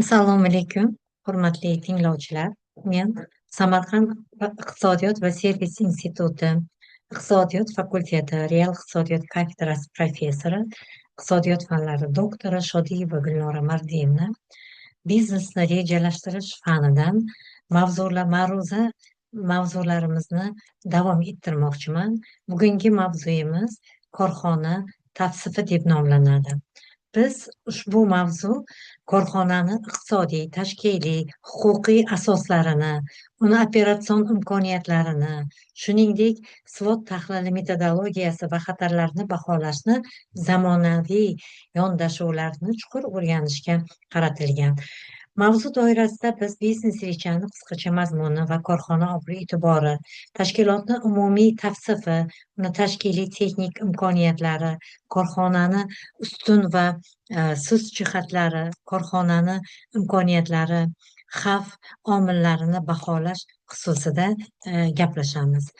Assalomu alaykum, hurmatli tinglovchilar. Men Samarqand iqtisodiyot va servis instituti iqtisodiyot fakulteti real iqtisodiyot kafedrasi professori, iqtisodiyot fanlari doktori Shodiyeva Gulnora Mardiyevna biznesni rejalashtirish fanidan mavzular ma'ruza mavzularimizni davom ettirmoqchiman. Bugungi mavzuyimiz korxona tavsifi deb nomlanadi. Biz ushbu mavzu korxonani iqtisodiy, tashkiliy, huquqiy asoslarini, uni operatsion imkoniyatlarini, shuningdek, SWOT tahlili metodologiyasi va xatarlarni baholashni zamonaviy yondashuvlarni chuqur o'rganishga qaratilgan. Mavzu doirasida biz biznes rejani qisqacha mazmuni va korxona obro'-e'tibori, tashkilotni umumiy tavsifi, uni tashkiliy texnik imkoniyatlari, korxonani ustun va sust jihatlari, korxonani imkoniyatlari, xavf omillarini baholash xususida gaplashamiz.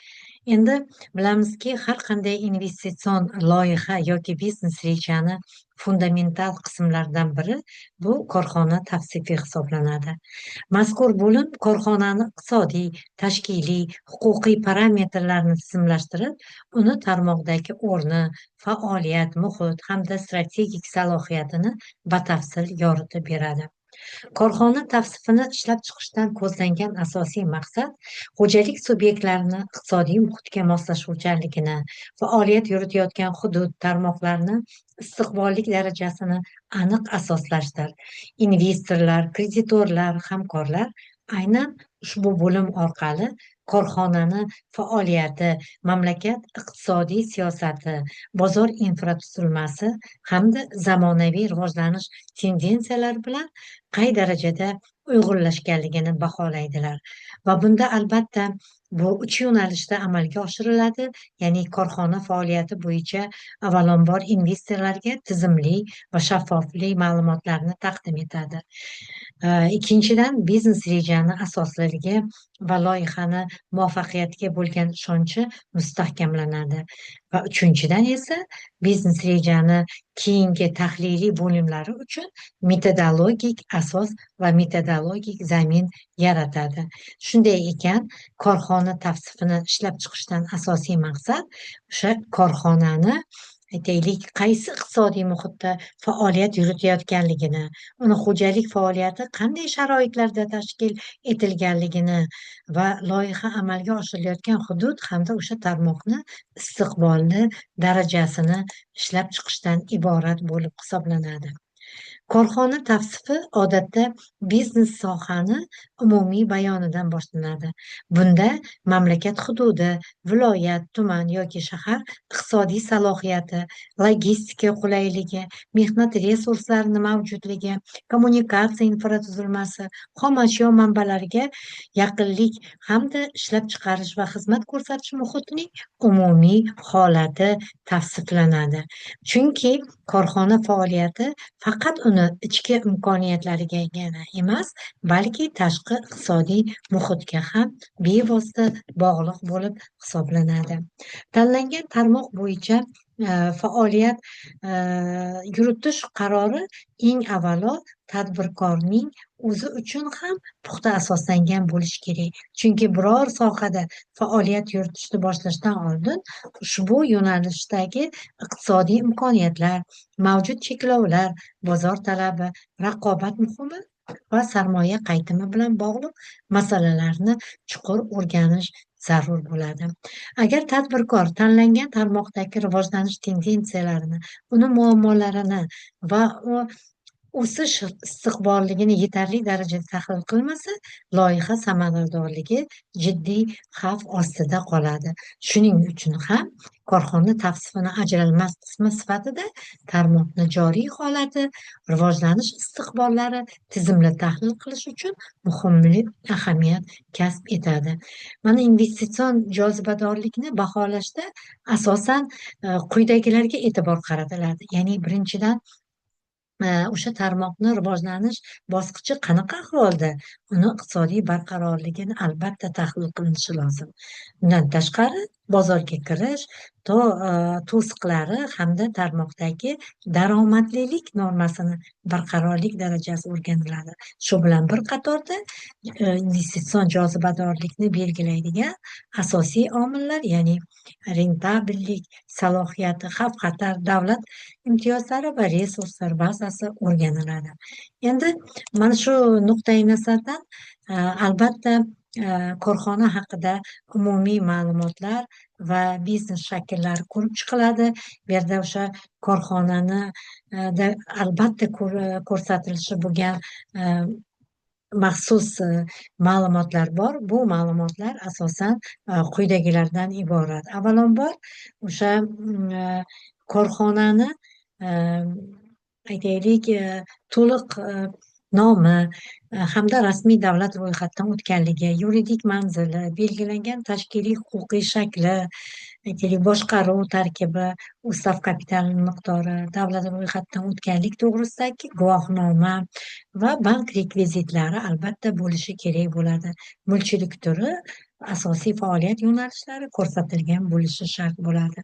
Endi bilamizki, har qanday investitsion loyiha yoki biznes rejani fundamental qismlaridan biri bu korxona tavsifi hisoblanadi. Mazkur bo'lim korxonani iqtisodiy, tashkiliy, huquqiy parametrlarini tizimlashtirib, uni tarmoqdagi o'rni, faoliyat, muhit hamda strategik salohiyatini batafsil yoritib beradi. Korxona tavsifini ishlab chiqishdan ko'zlangan asosiy maqsad xo'jalik subyektlarini iqtisodiy muhitga moslashuvchanligini, faoliyat yuritayotgan hudud, tarmoqlarni istiqbollik darajasini aniq asoslashdir. Investorlar, kreditorlar, hamkorlar aynan ushbu bo'lim orqali korxonani faoliyati, mamlakat iqtisodiy siyosati, bozor infratuzilmasi hamda zamonaviy rivojlanish tendensiyalari bilan qay darajada uyg'unlashganligini baholaydilar. Va bunda albatta bu uch yo'nalishda amalga oshiriladi, ya'ni korxona faoliyati bo'yicha avvalambor investorlarga tizimli va shaffofli ma'lumotlarni taqdim etadi. Ikkinchidan, biznes rejani asosliligi va loyihani muvaffaqiyatiga bo'lgan ishonchi mustahkamlanadi. Va uchinchidan esa biznes rejani keyingi tahliliy bo'limlari uchun metodologik asos va metodologik zamin yaratadi. Shunday ekan, korxona tavsifini ishlab chiqishdan asosiy maqsad o'sha korxonani, aytaylik, qaysi iqtisodiy muhitda faoliyat yuritayotganligini, uni xo'jalik faoliyati qanday sharoitlarda tashkil etilganligini va loyiha amalga oshirilayotgan hudud hamda o'sha tarmoqni istiqbolli darajasini ishlab chiqishdan iborat bo'lib hisoblanadi. Korxona tavsifi odatda biznes sohani umumiy bayonidan boshlanadi. Bunda mamlakat hududi, viloyat, tuman yoki shahar iqtisodiy salohiyati, logistika qulayligi, mehnat resurslarini mavjudligi, kommunikatsiya infratuzilmasi, xom ashyo manbalariga yaqinlik hamda ishlab chiqarish va xizmat ko'rsatish muhitining umumiy holati tavsiflanadi. Chunki korxona faoliyati faqat uni ichki imkoniyatlarigagina emas, balki tashqi iqtisodiy muhitga ham bevosita bog'liq bo'lib hisoblanadi. Tanlangan tarmoq bo'yicha faoliyat yuritish qarori eng avvalo tadbirkorning o'zi uchun ham puxta asoslangan bo'lishi kerak. Chunki biror sohada faoliyat yuritishni boshlashdan oldin ushbu yo'nalishdagi iqtisodiy imkoniyatlar, mavjud cheklovlar, bozor talabi, raqobat muhimi va sarmoya qaytimi bilan bog'liq masalalarni chuqur o'rganish zarur bo'ladi. Agar tadbirkor tanlangan tarmoqdagi rivojlanish tendensiyalarini, uni muammolarini va o'sish istiqbolligini yetarli darajada tahlil qilmasa, loyiha samaradorligi jiddiy xavf ostida qoladi. Shuning uchun ham korxona tavsifini ajralmas qismi sifatida tarmoqni joriy holati, rivojlanish istiqbollari tizimli tahlil qilish uchun muhimlik ahamiyat kasb etadi. Mana investitsion jozibadorlikni baholashda asosan quyidagilarga e'tibor qaratiladi. Ya'ni birinchidan, o'sha tarmoqni rivojlanish bosqichi qanaqa ahvolda, uni iqtisodiy barqarorligini albatta tahlil qilinishi lozim. Undan tashqari, bozorga kirish to'siqlari hamda tarmoqdagi daromadlilik normasini barqarorlik darajasi o'rganiladi. Shu bilan bir qatorda investitsion jozibadorlikni belgilaydigan asosiy omillar, ya'ni rentabellik, salohiyati, xavf-xatar, davlat imtiyozlari va resurslar bazasi o'rganiladi. Endi mana shu nuqtai nazardan albatta korxona haqida umumiy ma'lumotlar va biznes shakllari ko'rib chiqiladi. Bu yerda o'sha korxonani albatta ko'rsatilishi bo'lgan maxsus ma'lumotlar bor. Bu ma'lumotlar asosan quyidagilardan iborat. Avvalambor, o'sha korxonani aytaylik, to'liq nomi hamda rasmiy davlat ro'yxatidan o'tganligi, yuridik manzili, belgilangan tashkiliy huquqiy shakli, aytaylik, boshqaruv tarkibi, ustav kapitali miqdori, davlat ro'yxatidan o'tganlik to'g'risidagi guvohnoma va bank rekvizitlari albatta bo'lishi kerak bo'ladi. Mulkchilik turi, asosiy faoliyat yo'nalishlari ko'rsatilgan bo'lishi shart bo'ladi.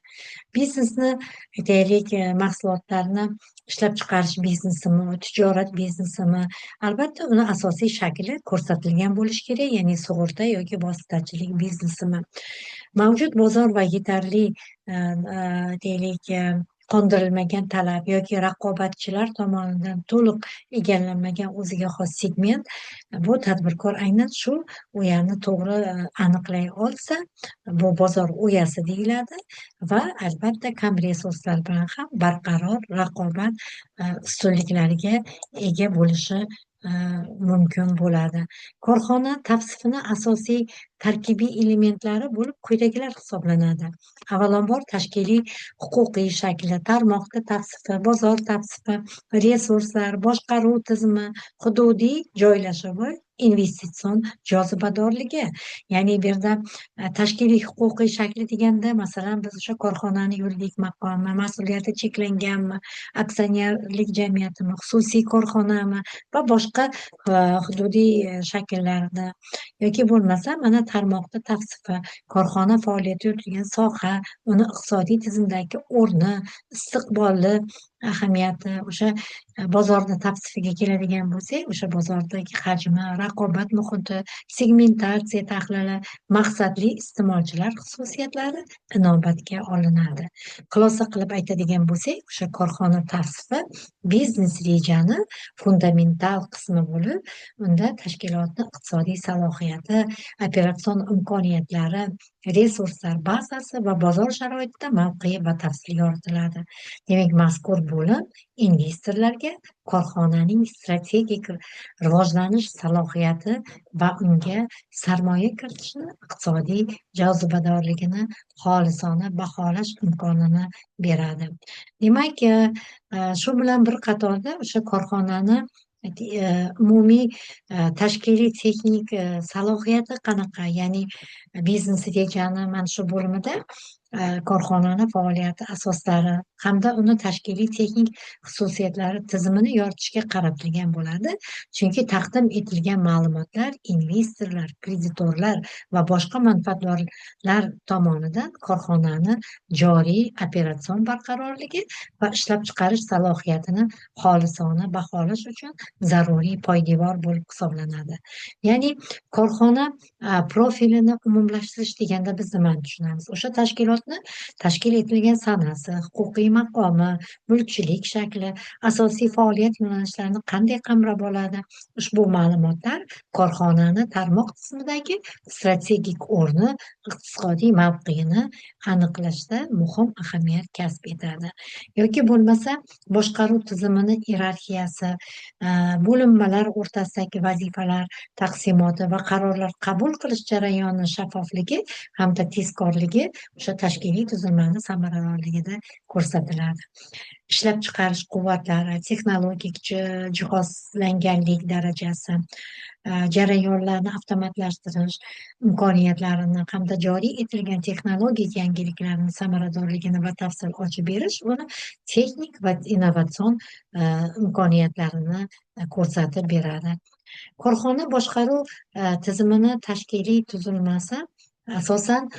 Biznesni, aytaylik, mahsulotlarni ishlab chiqarish biznesimi, tijorat biznesimi, albatta uni asosiy shakli ko'rsatilgan bo'lishi kerak, ya'ni sug'urta yoki vositachilik biznesimi. Mavjud bozor va yetarli, aytaylik, qondirilmagan talab yoki raqobatchilar tomonidan to'liq egallanmagan o'ziga xos segment, bu tadbirkor aynan shu o'yani to'g'ri aniqlay olsa, bu bozor o'yasi deyiladi va albatta kam resurslar bilan ham barqaror raqobat ustunliklariga ega bo'lishi mumkin bo'ladi. Korxona tavsifini asosiy tarkibiy elementlari bo'lib quyidagilar hisoblanadi. Avvalambor, tashkiliy huquqiy shakli, tarmoqda tavsifi, bozor tavsifi, resurslar, boshqaruv tizimi, hududiy joylashuvi, investitsion jozibadorligi. Ya'ni bu yerda tashkiliy huquqiy shakli deganda, masalan, biz o'sha korxonani yuridik maqomi, mas'uliyati cheklanganmi, aksionerlik jamiyatimi, xususiy korxonami va boshqa hududiy shakllarni yoki bo'lmasa mana tarmoqda tavsifi, korxona faoliyati yuritilgan soha, uni iqtisodiy tizimdagi o'rni, istiqbolli ahamiyati, o'sha bozorni tavsifiga keladigan bo'lsak, o'sha bozordagi hajmi, raqobat muhiti, segmentatsiya tahlili, maqsadli iste'molchilar xususiyatlari inobatga olinadi. Xulosa qilib aytadigan bo'lsak, o'sha korxona tavsifi biznes rejani fundamental qismi bo'lib, unda tashkilotni iqtisodiy salohiyati, operatsion imkoniyatlari, resurslar bazasi va bozor sharoitida mavqei batafsil yoritiladi. Demak, mazkur bo'lim investorlarga korxonaning strategik rivojlanish salohiyati va unga sarmoya kiritishni iqtisodiy jozibadorligini xolisona baholash imkonini beradi. Demak, shu bilan bir qatorda o'sha korxonani umumiy tashkiliy texnik salohiyati qanaqa, ya'ni biznes rejani mana shu bo'limida korxonani faoliyati asoslari hamda uni tashkiliy texnik xususiyatlari tizimini yoritishga qaratilgan bo'ladi. Chunki taqdim etilgan ma'lumotlar investorlar, kreditorlar va boshqa manfaatdorlar tomonidan korxonani joriy operatsion barqarorligi va ishlab chiqarish salohiyatini xolisona baholash uchun zaruriy poydevor bo'lib hisoblanadi. Ya'ni korxona profilini umumlashtirish deganda biz nimani tushunamiz? O'sha tashkilotni tashkil etilgan sanasi, huquqiy maqomi, mulkchilik shakli, asosiy faoliyat yo'nalishlarini qanday qamrab oladi? Ushbu ma'lumotlar korxonani tarmoq tizimidagi strategik o'rni, iqtisodiy mavqeini aniqlashda muhim ahamiyat kasb etadi. Yoki bo'lmasa boshqaruv tizimini iyerarxiyasi, bo'linmalar o'rtasidagi vazifalar taqsimoti va qarorlar qabul qilish jarayoni shaffofligi hamda tezkorligi o'sha tashkiliy tuzilmani samaradorligida ko'rsatiladi. Ishlab chiqarish quvvatlari, texnologik jihozlanganlik darajasi, jarayonlarni avtomatlashtirish imkoniyatlarini hamda joriy etilgan texnologik yangiliklarni samaradorligini batafsil ochib berish uni texnik va innovatsion imkoniyatlarini ko'rsatib beradi. Korxona boshqaruv tizimini tashkiliy tuzilmasi Asosan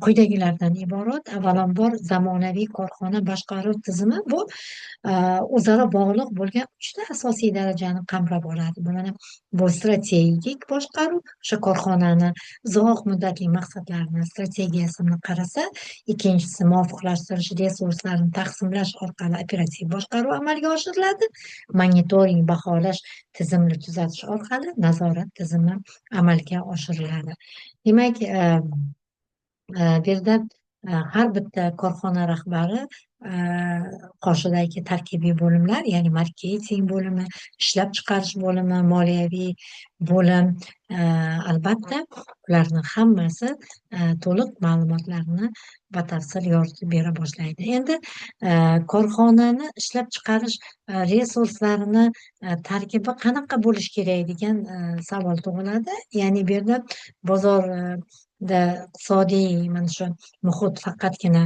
quyidagilardan iborat. Avvalambor, zamonaviy korxona boshqaruv tizimi bu o'zaro bog'liq bo'lgan uchta asosiy darajani qamrab oladi. Mana bu strategik boshqaruv, o'sha korxonani uzoq muddatli maqsadlarini, strategiyasini qarasa, ikkinchisi muvofiqlashtirish, resurslarni taqsimlash orqali operativ boshqaruv amalga oshiriladi. Monitoring, baholash tizimini tuzatish orqali nazorat tizimi amalga oshiriladi. Demak, bu yerda har bitta korxona rahbari qoshidagi tarkibiy bo'limlar, ya'ni marketing bo'limi, ishlab chiqarish bo'limi, moliyaviy bo'lim, albatta ularni hammasi to'liq ma'lumotlarni batafsil yoritib bera boshlaydi. Endi korxonani ishlab chiqarish resurslarini tarkibi qanaqa bo'lishi kerak degan savol tug'iladi. Ya'ni bu yerda bozorda iqtisodiy mana shu muhit faqatgina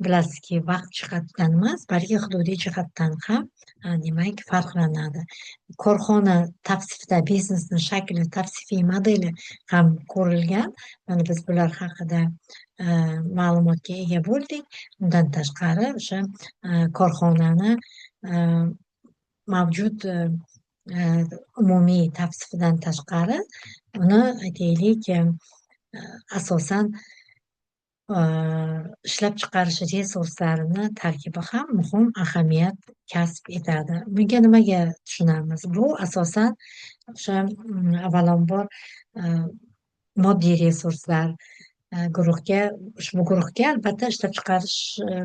bilasizki vaqt jihatdan emas, balki hududiy jihatdan ham demak farqlanadi. Korxona tavsifida biznesni shakli, tavsifiy modeli ham ko'rilgan. Mana biz bular haqida ma'lumotga ega bo'ldik. Undan tashqari o'sha korxonani mavjud umumiy tavsifidan tashqari uni aytaylik asosan ishlab chiqarish resurslarini tarkibi ham muhim ahamiyat kasb etadi. Bunga nimaga tushunamiz? Bu asosan o'sha avvalambor moddiy resurslar guruhga, ushbu guruhga albatta ishlab chiqarish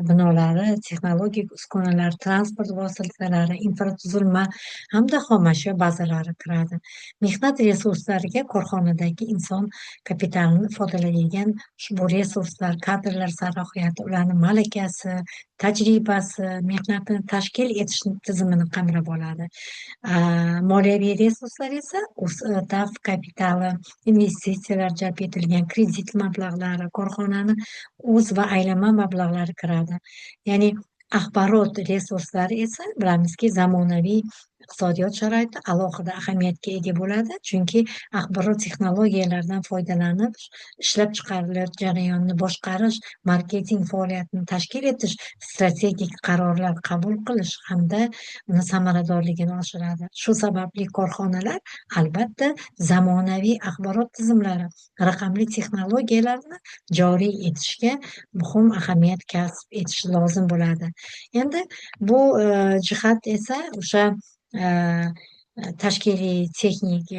binolari, texnologik uskunalar, transport vositalari, infratuzilma hamda xomashyo bazalari kiradi. Mehnat resurslariga korxonadagi inson kapitalini ifodalaydigan ushbu resurslar, kadrlar salohiyati, ularning malakasi, tajribasi, mehnatini tashkil etish tizimini qamrab oladi. Moliyaviy resurslar esa ustav kapitali, investitsiyalar jalb etilgan kredit mablag'lari, korxonani o'z va aylanma mablag'lari kiradi. Ya'ni axborot resurslari esa bilamizki zamonaviy iqtisodiyot sharoitida alohida ahamiyatga ega bo'ladi, chunki axborot texnologiyalaridan foydalanib ishlab chiqarilish jarayonini boshqarish, marketing faoliyatini tashkil etish, strategik qarorlar qabul qilish hamda uni samaradorligini oshiradi. Shu sababli korxonalar albatta zamonaviy axborot tizimlari, raqamli texnologiyalarni joriy etishga muhim ahamiyat kasb etishi lozim bo'ladi. Endi bu jihat esa o'sha tashkiliy texnik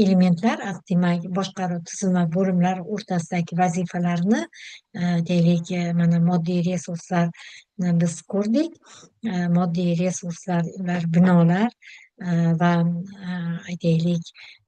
elementlar, demak boshqaruv tizimi bo'limlar o'rtasidagi vazifalarni deylik, mana moddiy resurslarni biz ko'rdik. Moddiy resurslar ular binolar va aytaylik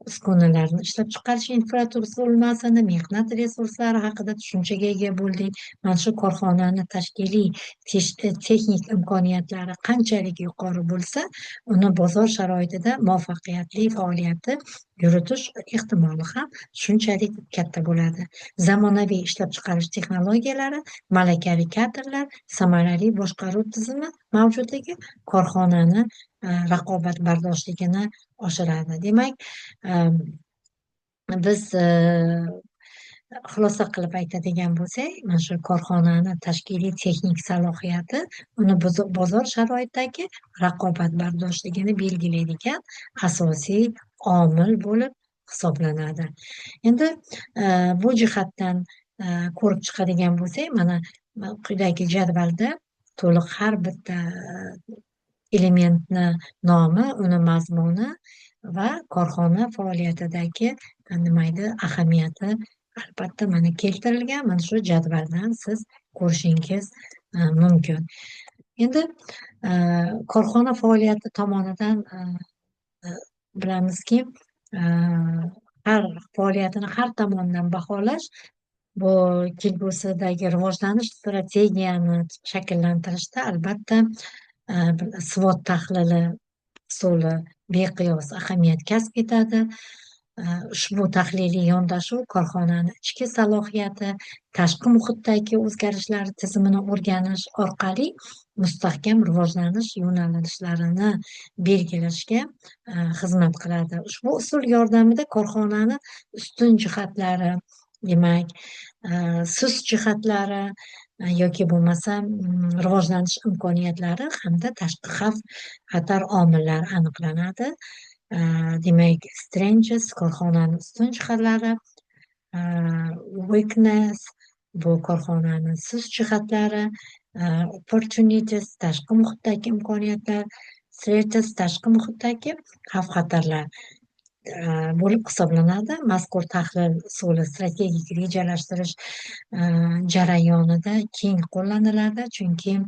uskunalarni ishlab chiqarish infratuzilmasini, mehnat resurslari haqida tushunchaga ega bo'ldik. Mana shu korxonani tashkiliy texnik imkoniyatlari qanchalik yuqori bo'lsa, uni bozor sharoitida muvaffaqiyatli faoliyati yuritish ehtimoli ham shunchalik katta bo'ladi. Zamonaviy ishlab chiqarish texnologiyalari, malakali kadrlar, samarali boshqaruv tizimi mavjudligi korxonani raqobatbardoshligini oshiradi. Demak, biz xulosa qilib aytadigan bo'lsak, mana shu korxonani tashkiliy texnik salohiyati uni bozor sharoitidagi raqobatbardoshligini belgilaydigan asosiy omil bo'lib hisoblanadi. Endi bu jihatdan ko'rib chiqadigan bo'lsak, mana quyidagi jadvalda to'liq har bitta elementni nomi, uni mazmuni va korxona faoliyatidagi nima edi ahamiyati albatta mana keltirilgan. Mana shu jadvaldan siz ko'rishingiz mumkin. Endi korxona faoliyati tomonidan bilamizki, har faoliyatini har tomondan baholash bu kelgusidagi rivojlanish strategiyani shakllantirishda albatta SWOT tahlili usuli beqiyos ahamiyat kasb etadi. Ushbu tahliliy yondashuv korxonani ichki salohiyati, tashqi muhitdagi o'zgarishlar tizimini o'rganish orqali mustahkam rivojlanish yo'nalishlarini belgilashga xizmat qiladi. Ushbu usul yordamida korxonani ustun jihatlari, Demak, sust jihatlari yoki bo'lmasa rivojlanish imkoniyatlari hamda tashqi xavf xatar omillari aniqlanadi. Demak, strengths korxonani ustun jihatlari, weakness bu korxonani sust jihatlari, opportunities tashqi muhitdagi imkoniyatlar, threats tashqi muhitdagi xavf xatarlar bo'lib hisoblanadi. Mazkur tahlil usuli strategik rejalashtirish jarayonida keng qo'llaniladi, chunki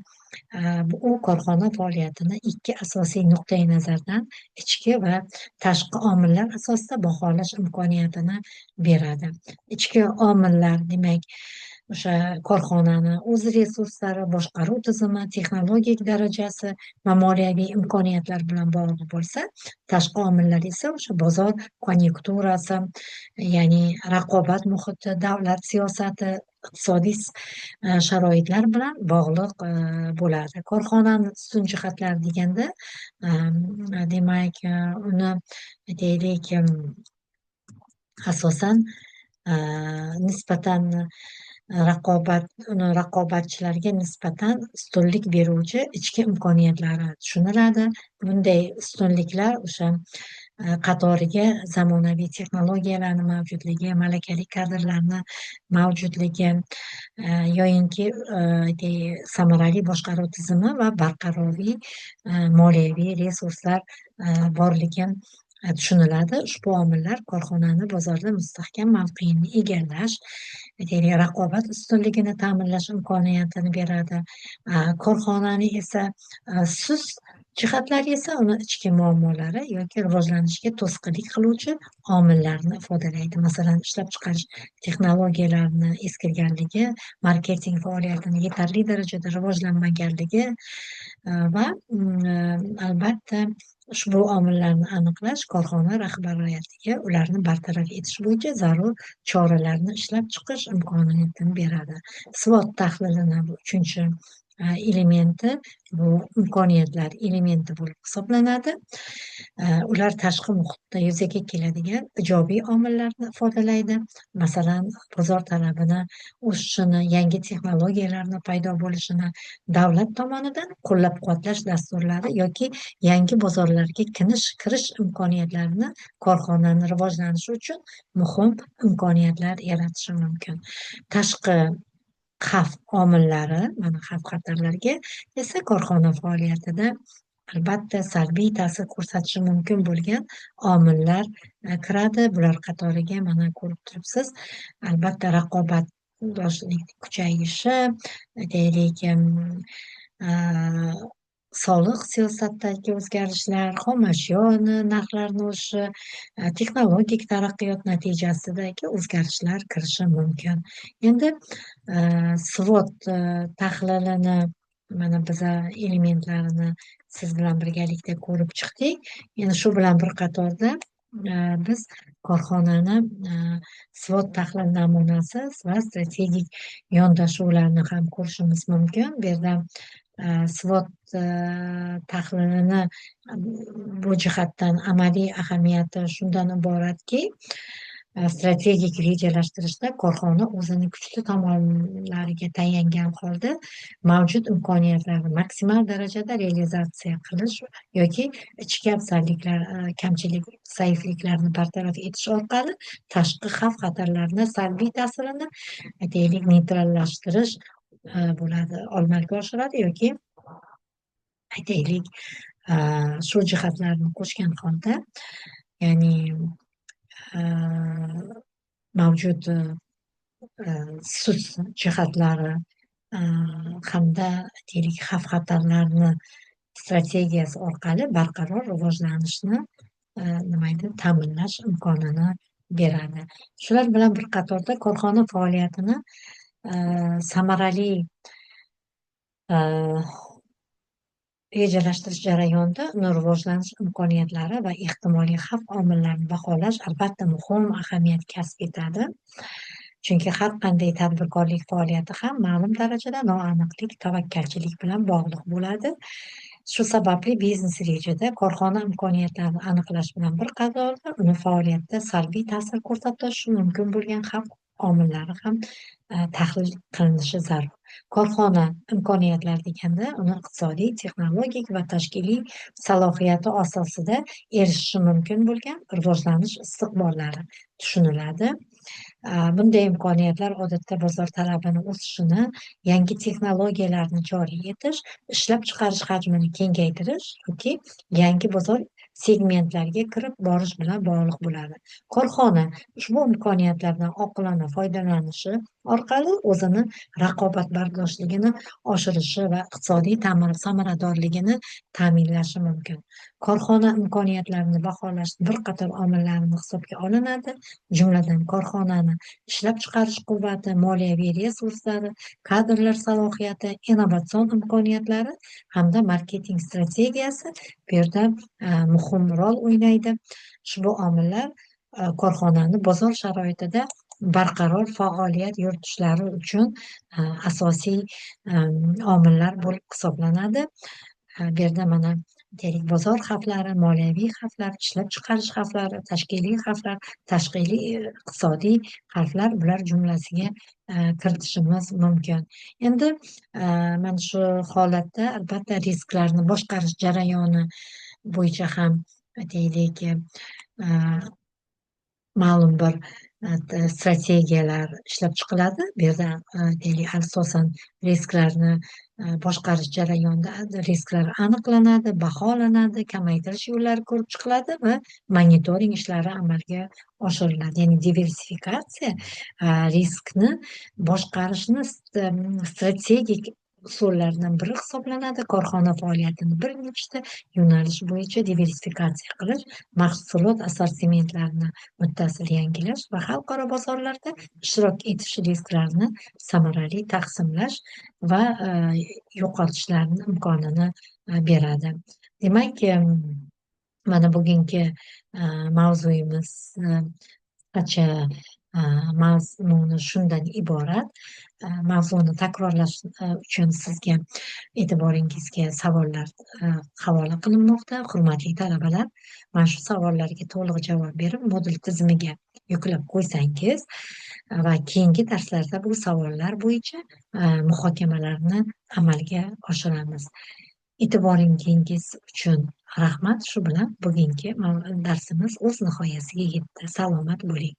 u korxona faoliyatini ikki asosiy nuqtai nazardan, ichki va tashqi omillar asosida baholash imkoniyatini beradi. Ichki omillar, demak, o'sha korxonani o'z resurslari, boshqaruv tizimi, texnologik darajasi va moliyaviy imkoniyatlar bilan bog'liq bo'lsa, tashqi omillar esa o'sha bozor konyunkturasi, ya'ni raqobat muhiti, davlat siyosati, iqtisodiy sharoitlar bilan bog'liq bo'ladi. Korxonani ustun jihatlari deganda, demak, uni aytaylik, asosan nisbatan raqobat, uni raqobatchilarga nisbatan ustunlik beruvchi ichki imkoniyatlari tushuniladi. Bunday ustunliklar o'sha qatoriga zamonaviy texnologiyalarni mavjudligi, malakali kadrlarni mavjudligi, yoyinki samarali boshqaruv tizimi va barqarorlik, moliyaviy resurslar borligi tushuniladi. Ushbu omillar korxonani bozorda mustahkam mavqeini egallash, aytaylik, raqobat ustunligini ta'minlash imkoniyatini beradi. Korxonani esa sust jihatlari esa uni ichki muammolari yoki rivojlanishga to'sqinlik qiluvchi omillarni ifodalaydi. Masalan, ishlab chiqarish texnologiyalarini eskirganligi, marketing faoliyatini yetarli darajada rivojlanmaganligi va albatta ushbu omillarni aniqlash korxona rahbariyatiga ularni bartaraf etish bo'yicha zarur choralarni ishlab chiqish imkoniyatini beradi. SWOT tahlilini bu uchinchi elementi, bu imkoniyatlar elementi bo'lib hisoblanadi. Ular tashqi muhitda yuzaga keladigan ijobiy omillarni ifodalaydi. Masalan, bozor talabini o'sishini, yangi texnologiyalarni paydo bo'lishini, davlat tomonidan qo'llab-quvvatlash dasturlari yoki yangi bozorlarga kirish imkoniyatlarini korxonani rivojlanishi uchun muhim imkoniyatlar yaratishi mumkin. Tashqi xavf omillari, mana xavf xatarlarga esa korxona faoliyatida albatta salbiy ta'sir ko'rsatishi mumkin bo'lgan omillar kiradi. Bular qatoriga mana ko'rib turibsiz, albatta raqobatdoshlik kuchayishi, aytaylik, soliq siyosatidagi o'zgarishlar, xom ashyoni narxlarini o'sishi, texnologik taraqqiyot natijasidagi o'zgarishlar kirishi mumkin. Endi SWOT tahlilini mana biza elementlarini siz bilan birgalikda ko'rib chiqdik. Endi shu bilan bir qatorda biz korxonani SWOT tahlil namunasi va strategik yondashuvlarni ham ko'rishimiz mumkin. Bu yerda SWOT tahlilini bu jihatdan amaliy ahamiyati shundan iboratki, strategik rejalashtirishda korxona o'zini kuchli tomonlariga tayangan holda mavjud imkoniyatlarni maksimal darajada realizatsiya qilish yoki ichki afzalliklar, kamchilik, zaifliklarni bartaraf etish orqali tashqi xavf xatarlarni salbiy ta'sirini, aytaylik, neytrallashtirish bo'ladi, amalga oshiradi yoki aytaylik, shu jihatlarni qo'shgan holda, ya'ni mavjud sust jihatlari hamda aytaylik xavf xatarlarni strategiyasi orqali barqaror rivojlanishni nima edi, ta'minlash imkonini beradi. Shular bilan bir qatorda korxona faoliyatini samarali rejalashtirish jarayonida uni rivojlanish imkoniyatlari va ehtimoliy xavf omillarini baholash albatta muhim ahamiyat kasb etadi. Chunki har qanday tadbirkorlik faoliyati ham ma'lum darajada noaniqlik, tavakkalchilik bilan bog'liq bo'ladi. Shu sababli biznes rejada korxona imkoniyatlarini aniqlash bilan bir qatorda uni faoliyatda salbiy ta'sir ko'rsatishi mumkin bo'lgan xavf omillari ham tahlil qilinishi zarur. Korxona imkoniyatlari deganda uni iqtisodiy, texnologik va tashkiliy salohiyati asosida erishishi mumkin bo'lgan rivojlanish istiqbollari tushuniladi. Bunday imkoniyatlar odatda bozor talabini o'sishini, yangi texnologiyalarni joriy etish, ishlab chiqarish hajmini kengaytirish yoki yangi bozor segmentlarga kirib borish bilan bog'liq bo'ladi. Korxona ushbu imkoniyatlardan oqilona foydalanishi orqali o'zini raqobatbardoshligini oshirishi va iqtisodiy samaradorligini ta'minlashi mumkin. Korxona imkoniyatlarini baholash bir qator omillarni hisobga olinadi, jumladan korxonani ishlab chiqarish quvvati, moliyaviy resurslari, kadrlar salohiyati, innovatsion imkoniyatlari hamda marketing strategiyasi bu yerda muhim rol o'ynaydi. Ushbu omillar korxonani bozor sharoitida barqaror faoliyat yuritishlari uchun asosiy omillar bo'lib hisoblanadi. Bu yerda mana deylik bozor xavflari, moliyaviy xavflar, ishlab chiqarish xavflari, tashkiliy xavflar, tashkiliy iqtisodiy xavflar, bular jumlasiga kiritishimiz mumkin. Endi mana shu holatda albatta risklarni boshqarish jarayoni bo'yicha ham deylik ma'lum bir strategiyalar ishlab chiqiladi. Bu yerda deylik asosan risklarni boshqarish jarayonida risklar aniqlanadi, baholanadi, kamaytirish yo'llari ko'rib chiqiladi va monitoring ishlari amalga oshiriladi. Ya'ni diversifikatsiya riskni boshqarishni strategik usullaridan biri hisoblanadi. Korxona faoliyatini bir nechta yo'nalish bo'yicha diversifikatsiya qilish, mahsulot assortimentlarini muttasil yangilash va xalqaro bozorlarda ishtirok etish risklarini samarali taqsimlash va yo'qotishlarni imkonini beradi. Demak, mana bugungi mavzuyimiz qisqacha mazmuni shundan iborat. Mavzuni takrorlash uchun sizga e'tiboringizga savollar havola qilinmoqda. Hurmatli talabalar, mana shu savollarga to'liq javob berib, modul tizimiga yuklab qo'ysangiz va keyingi darslarda bu savollar bo'yicha muhokamalarni amalga oshiramiz. E'tiboringiz uchun rahmat. Shu bilan bugungi darsimiz o'z nihoyasiga yetdi. Salomat bo'ling.